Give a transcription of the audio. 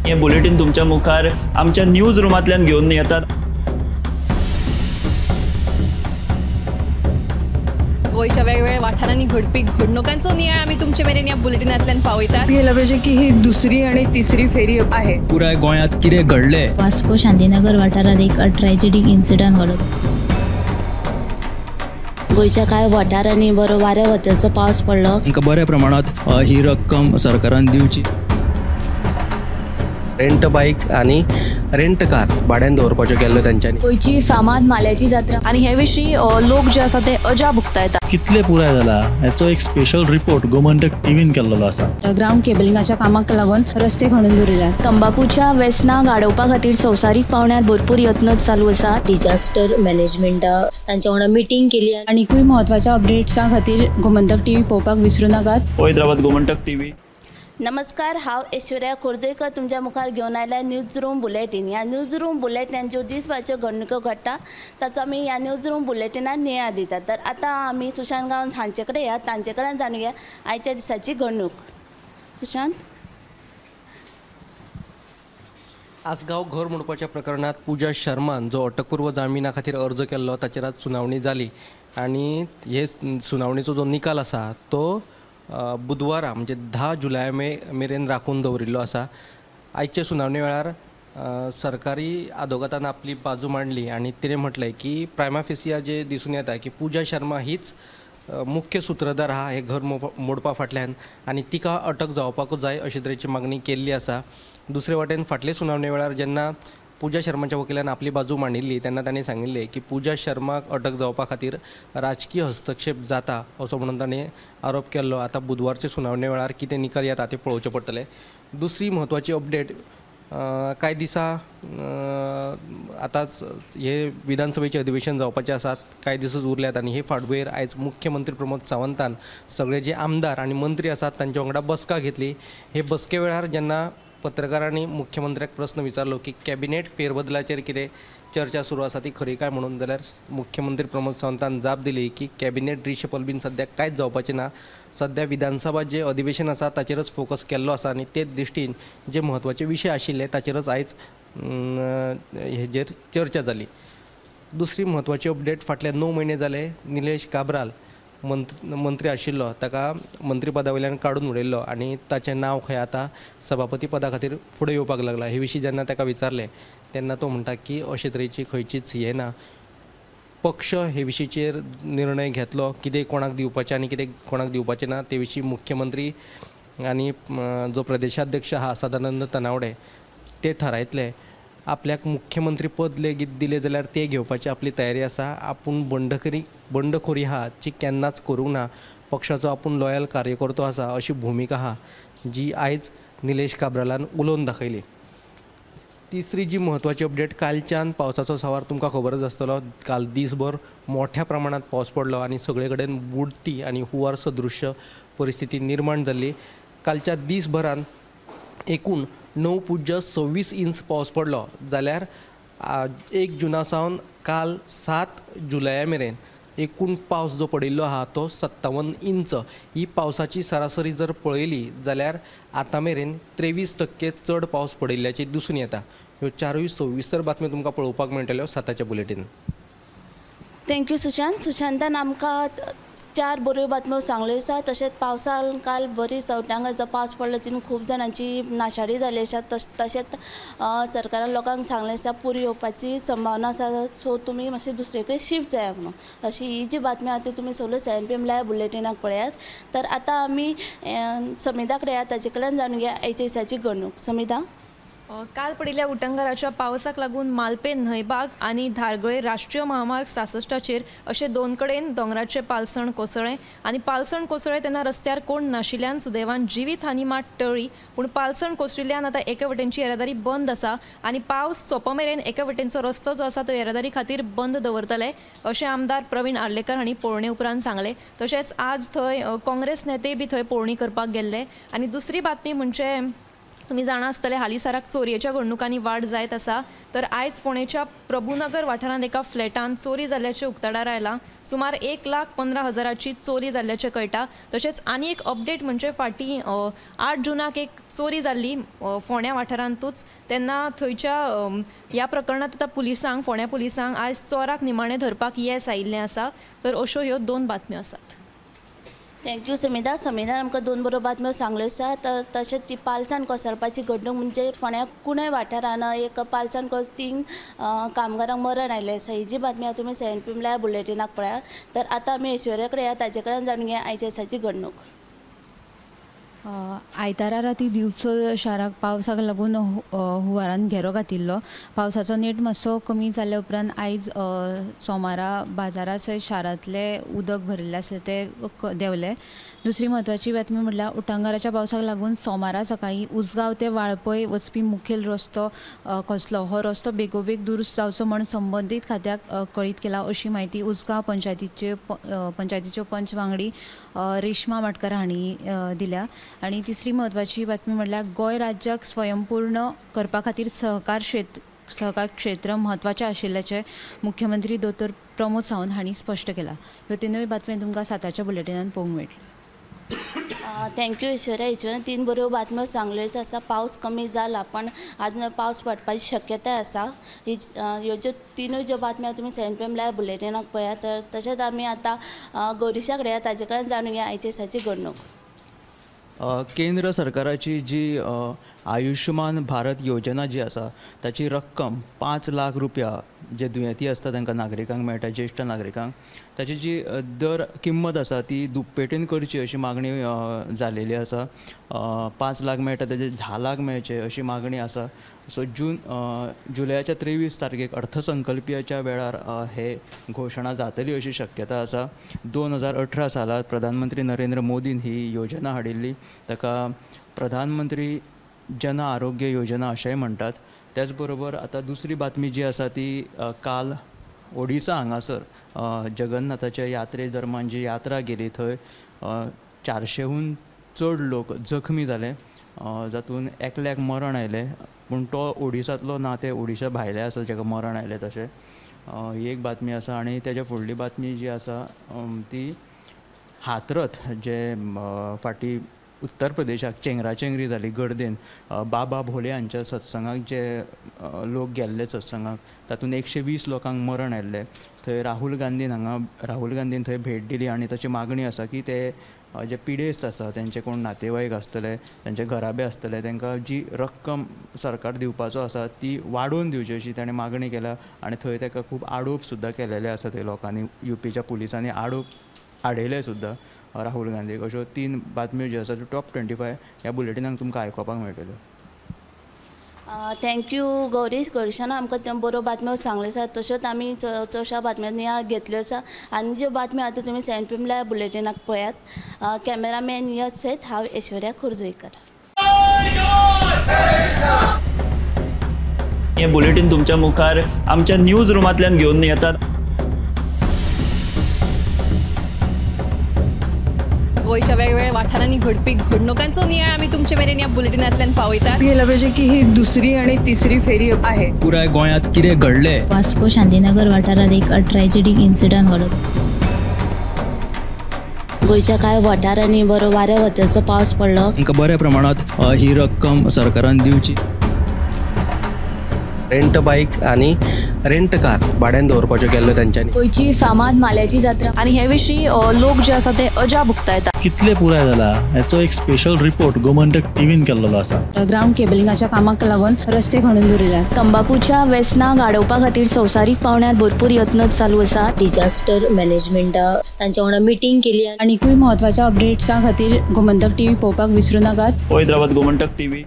हे बुलेटीन तुमच्या मुखार आमच्या न्यूज रुमांतल्यान घेवन येतात। गोंयच्या वेगवेगळ्या वाठारांनी घडपी घडणुकांचो नियाळ आमी तुमचे मेरेन ह्या बुलेटिनांतल्यान पावयतात। यायला पाहिजे की ही दुसरी आणि तिसरी फेरी आहे। पुराय गोंयांत कितें घडलें? वास्को शांतीनगर वाठारांत एक ट्रॅजेडीक इन्सिडंट घडलो। गोंयच्या कांय वाठारांनी बरो वाऱ्या वताचो पावस पडलो। तांकां बऱ्या प्रमाणांत ही रक्कम सरकारान दिवची। रेंट बाईक आनी रेंट कार भाड्यान दवरपाच्यो केल्ल्यो तांच्यांनी। गोंयची फामाद माल्याची जात्रा आनी हे विशीं लोक जे आसा ते अजाप उक्तायता। कितले पुराय जाला हेचो एक स्पेशल रिपोर्ट गोमंतक टीव्हीन केल्लो आसा। ग्रावंड केबलिंगाच्या कामाक लागून रस्ते खणून दवरिल्यात। तंबाकूच्या वेसनाक आडोवपा खातीर संवसारीक पावंड्यार भरपूर यत्न चालू आसा। डिजास्टर मॅनेजमेंटा तांच्या वांगडा मिटींग केली। आनीकूय म्हत्वाच्या अपडेट्सां खातीर गोमंतक टीव्ही पळोवपाक विसरूं नाकात। हैदराबाद गोमंतक टीव्ही। नमस्कार, हांव ऐश्वर्या खोर्जेकर तुमच्या मुखार घेवन आयल्या न्यूज रूम बुलेटीन। ह्या न्यूज रूम बुलेटीन ज्यो दिसभराच्यो घडणुको घडटा ताचो आमी ह्या न्यूज रूम बुलेटिनान नियाळ दितात। तर आतां आमी सुशांत गांवस हांचे कडेन या, तांचे कडेन जाणुया आयच्या दिसाची घडणूक। सुशांत, आसगांव घर मोडपाच्या प्रकरणांत पूजा शर्मान जो अटकपूर्व जामिना खातीर अर्ज केल्लो ताचेर आज सुनावणी जाली आनी हे सुनावणेचो जो निकाल आसा तो बुधवारा म्हणजे 10 जुलय मेरेन राखून दवरिल्लो आसा। आयचे सुनावणे वेळार सरकारी आदवोगादान आपली बाजू मांडली आनी तिणें म्हटलें की प्रायमा फेसिया जे दिसून येता की पूजा शर्मा हीच मुख्य सुत्रधार आहा हे घर मोडपा फाटल्यान आनी तिका अटक जावपाकूच जाय अशे तरेची मागणी केल्ली आसा। दुसरे वाटेन फाटले सुनावणे वेळार जेन्ना पूजा शर्माच्या वकिलान आपली बाजू मांडिल्ली तेन्ना तांणी सांगिल्लें की पूजा शर्माक अटक जावपा खातीर राजकीय हस्तक्षेप जाता असो म्हणून ताणें आरोप केल्लो। आतां बुधवारचे सुनावणे वेळार कितें निकाल येता तें पळोवचें पडटलें। दुसरी म्हत्वाची अपडेट, कांय दिसा आतांच हे विधानसभेचें अधिवेशन जावपाचें आसा, कांय दिसूच उरल्यात आनी हे फाटभुंयेर आयज मुख्यमंत्री प्रमोद सावंतान सगळे जे आमदार आनी मंत्री आसात तांच्या वांगडा बसका घेतली। हे बसके वेळार जेन्ना पत्रकारांनी मुख्यमंत्र्याक प्रस्न विचारलो की कॅबिनेट फेरबदलाचेर कितें चर्चा सुरू आसा ती खरी काय म्हणून, जाल्यार मुख्यमंत्री प्रमोद सावंतान जाप दिली की कॅबिनेट रिशफल बीन सद्याक कांयच जावपाचें ना, सद्या विधानसभा जे अधिवेशन आसा ताचेरच फोकस केल्लो आसा आनी ते दृश्टीन जे म्हत्वाचे विशय आशिल्ले ताचेरच आयज हेजेर चर्चा जाली। दुसरी म्हत्वाची अपडेट, फाटले 9 म्हयने जाले निलेश काब्राल मंत्री आशिल्लो ताका मंत्रीपदा वयल्यान काडून उडयल्लो आनी ताचें नांव खंय आतां सभापती पदा खातीर फुडें येवपाक लागलां। हे विशीं जेन्ना ताका विचारलें तेन्ना तो म्हणटा की अशे तरेची खंयचीच हें ना, पक्ष हे विशींचेर निर्णय घेतलो कितें कोणाक दिवपाचें आनी कितें कोणाक दिवपाचें ना ते विशीं मुख्यमंत्री आनी जो प्रदेशाध्यक्ष आहा सदानंद तनावडे ते थारायतले। आपल्याक मुख्यमंत्री पद लेगीत दिलें जाल्यार ते घेवपाची आपली तयारी आसा, आपूण बंडखोरी आहा जी केन्नाच करूंक ना, पक्षाचो आपूण लॉयल कार्यकर्तो आसा अशी भुमिका आहा जी आयज निलेश काब्रालान उलोवन दाखयली। तिसरी जी म्हत्वाची अपडेट, कालच्यान पावसाचो सांवार तुमकां खबरच आसतलो। काल दीसभर मोठ्या प्रमाणांत पावस पडलो आनी सगळे कडेन बुडटी आनी हुंवार सदृश्य परिस्थिती निर्माण जाल्ली। कालच्या दीसभरान एकूण 9.26 इंच पावस पडलो जाल्यार 1 जुना सावन काल 7 जुलया मेरेन एकूण पावस जो पडिल्लो आहा तो 57 इंच। ही पावसाची सरासरी जर पळयली जाल्यार आतां मेरेन 23% चड पावस पडिल्ल्याचें दिसून येता। ह्यो चारूय सविस्तर बातम्यो तुमकां पळोवपाक मेळटल्यो 7च्या बुलेटीन। Thank you Sushant. सुशांतान आमकां 4 बऱ्यो बातम्यो सांगल्यो आसा। तशेंच पावसान काल बरी चवटांगा जो पावस पडलो तितून खूब जाणांची नाशाडी जाली आसा। तशेंच सरकारान लोकांक सांगलें आसा पूर येवपाची संभावना आसा, सो तुमी मातशें दुसरे कडेन शिफ्ट जाया म्हणून। अशी ही जी बातमी आसा ती तुमी सगळ्यो 7 PM live बुलेटिनाक पळयात। तर आतां आमी समिधा कडेन या, ताचे कडेन जाणून घेया आयच्या दिसाची घडणूक। समिधा, काल पडिल्ल्या उटंगाराच्या पावसाक लागून मालपे न्हंयबाग आनी धारगळे राष्ट्रीय महामार्ग 66चेर अशे 2 कडेन दोंगराचे पालसण कोसळ्ळें आनी पालसण कोसळ्ळें तेन्ना रस्त्यार कोण नाशिल्ल्यान सुदैवान जिवीत हानी मात टळ्ळी, पूण पालसण कोसळिल्ल्यान आतां एके वटेनची येरादारी बंद आसा आनी पावस सोंपो मेरेन एके वटेनचो रस्तो जो आसा तो येरादारी खातीर बंद दवरतले अशें आमदार प्रवीण आर्लेकर हांणी पळोवणे उपरांत सांगलें। तशेंच आज थंय काँग्रेस नेते बी थंय पळोवणी करपाक गेल्ले। आनी दुसरी बातमी म्हणजे तुमी जाणा आसतले हालींसराक चोरयेच्या घडणुकांनी वाड जायत आसा. तर आयज फोंडेच्या प्रभुनगर वाठारांत एका फ्लॅटान चोरी जाल्ल्याचें उक्ताडार आयलां. सुमार 1,15,000ची चोरी जाल्ल्याचें कळटा. तशेंच आनी एक अपडेट म्हणजे फाटीं 8 जूनाक एक चोरी जाल्ली फोंड्या वाठारांतूच, तेन्ना थंयच्या ह्या प्रकरणांत आतां पुलिसांक, फोंड्या पुलिसांक आयज चोराक निमाणें धरपाक येस आयिल्लें आसा. तर अश्यो ह्यो 2 बातम्यो आसात. Thank you Samida. समिदान आमकां 2 बऱ्यो बातम्यो सांगल्यो आसा. तर तशेंच ती पालसाण कोसळपाची घडणूक म्हणजे फोंड्या कुणय वाठारान एक पालसाण 3 कामगारांक मरण आयलें आसा. ही जी बातमी आसा तुमी 7 PM live बुलेटिनाक पळयात. तर आतां आमी ऐश्वर्या कडेन या, ताजे कडेन जाणून घेया आयच्या दिसाची घडणूक. आयतारा राती दिवचल शाराक पावसाक लागून हुंवारान घेरो घातिल्लो. पावसाचो नेट मातसो कमी जाल्या उपरांत आयज सोमारा बाजारा सयत शारांतलें उदक भरिल्लें आसलें तें देंवलें. दुसरी म्हत्वाची बातमी म्हटल्यार उटंगाराच्या पावसाक लागून सोमारा सकाळीं उजगांव ते वाळपय वचपी मुखेल रस्तो कसलो हो रस्तो बेगोबेग दुरुस्त जावचो म्हूण संबंदीत खात्याक कळीत केला अशी म्हायती उजगांव पंचायतीच्यो पंच वांगडी रेश्मा माटकर हांणी दिल्या. आनी तिसरी म्हत्वाची बातमी म्हटल्यार गोंय राज्याक स्वयंपूर्ण करपा खातीर सहकार क्षेत्र म्हत्वाचें आशिल्ल्याचें मुख्यमंत्री दोतोर प्रमोद सावंत हांणी स्पश्ट केलां. ह्यो तिनूय बातम्यो तुमकां 7च्या बुलेटिनान पळोवंक मेळटल्यो. Thank you Aishwarya. ऐश्वर्यान 3 बऱ्यो बातम्यो सांगल्योच आसा. पावस कमी जाला पण आजून पावस पडपाची शक्यताय आसा. ह्यो ज्यो तिनूय ज्यो बातम्यो तुमी 7 PM live बुलेटिनाक पळयात. तर तशेंच आमी आतां गौरीशा कडेन ताजे कडेन जाणून घेया आयच्या दिसाची घडणूक. केंद्र सरकाराची जी आयुष्यमान भारत योजना जी आसा ताची रक्कम 5 लाख रुपया जे दुयेंती आसता तांकां नागरिकांक मेळटा, ज्येश्ठ नागरिकांक, ताची जी दर किंमत आसा ती दुप्पेटीन करची अशी मागणी जालेली आसा. 5 लाख मेळटा ताजे 10 लाख मेळचे अशी मागणी आसा. सो जुलयाच्या 23 तारखेक अर्थसंकल्पियाच्या वेळार हे घोशणा जातली अशी शक्यता आसा. 2018 सालात प्रधानमंत्री नरेंद्र मोदीन ही योजना हाडिल्ली, ताका प्रधानमंत्री जन आरोग्य योजना अशेंय म्हणटात. त्याच बरोबर आतां दुसरी बातमी जी आसा ती काल ओडिसा हांगासर जगन्नाथाच्या यात्रे दरम्यान जी यात्रा गेली थंय 400हून चड लोक जखमी जाले, जातून एकल्याक मरण आयलें, पूण तो ओडिसांतलो ना, ते ओडिशा भायले आसा जाका मरण आयलें तशें. ही एक बातमी आसा. आनी तेज्या फुडली बातमी जी आसा ती हाथरथ जे फाटीं उत्तर प्रदेशाक चेंगराचेंगरी जाली गर्देन, बाबा भोले हांच्या सत्संगाक जे लोक गेल्ले सत्संगाक तातूंत 120 लोकांक मरण आयिल्लें. थंय राहुल गांधीन थंय भेट दिली आनी ताची मागणी आसा की ते जे पिडेस्त आसा तेंचे कोण नातेवाईक आसतले, तेंचे घराबे आसतले, तांकां जी रक्कम सरकार दिवपाचो आसा ती वाडोवन दिवची अशी ताणें मागणी केल्या. आनी थंय ताका खूब आरोप सुद्दां केलेले आसा, थंय लोकांनी युपीच्या पुलिसांनी आरोप आडयले सुद्दां राहुल गांधीक. अश्यो 3 बातम्यो ज्यो आसा त्यो टॉप 25 ह्या बुलेटिनाक तुमकां आयकुपाक मेळटल्यो. Thank you Gaurish. गौरीशान आमकां बऱ्यो बातम्यो सांगल्यो आसा. तश्योच आमी चडश्या बातम्यो नियाळ घेतल्यो आसा. आनी ज्यो बातम्यो आतां तुमी 7 PM live बुलेटिनाक पळयात. कॅमेरामॅन यश सयत हांव ऐश्वर्या खोर्जुंवेकर. हें बुलेटीन तुमच्या मुखार आमच्या न्यूज रुमांतल्यान घेवन येतात. गोंयच्या वेगवेगळ्या वाठारांनी घडपी घडणुकांचो नियाळ आमी तुमचे मेरेन ह्या बुलेटिनांतल्यान पावयतात. गेला पाहिजे की ही दुसरी आणि तिसरी फेरी आहे. पुराय गोंयांत कितें घडलें, वास्को शांतीनगर वाठारांत एक ट्रॅजेडीक इन्सिडंट घडलो. गोंयच्या कांय वाठारांनी बरो वाऱ्या वताचो पावस पडलो. तांकां बऱ्या प्रमाणांत ही रक्कम सरकारान दिवची. रेंट बायक आनी रेंट कार भाड्यान दवरपाच्यो केल्ल्यो तेंच्यांनी. गोंयची फामाद माल्याची जात्रा आनी हे विशीं लोक जे आसा ते अजाप उक्तायता. कितले पुराय जाला हेचो एक स्पेशल रिपोर्ट गोमंतक टीव्हीन केल्लो आसा. ग्रावंड केबलिंगाच्या कामाक लागून रस्ते खणून दवरिल्यात. तंबाकूच्या वेसनाक आडोवपा खातीर संवसारीक पावंड्यार भरपूर यत्न चालू आसात. डिजास्टर मॅनेजमेंटा तांच्या वांगडा मिटींग केली. आनीकूय म्हत्वाच्या अपडेट्सां खातीर गोमंतक टीव्ही पळोवपाक विसरू नाकात. पळयत रावात गोमंतक टीव्ही.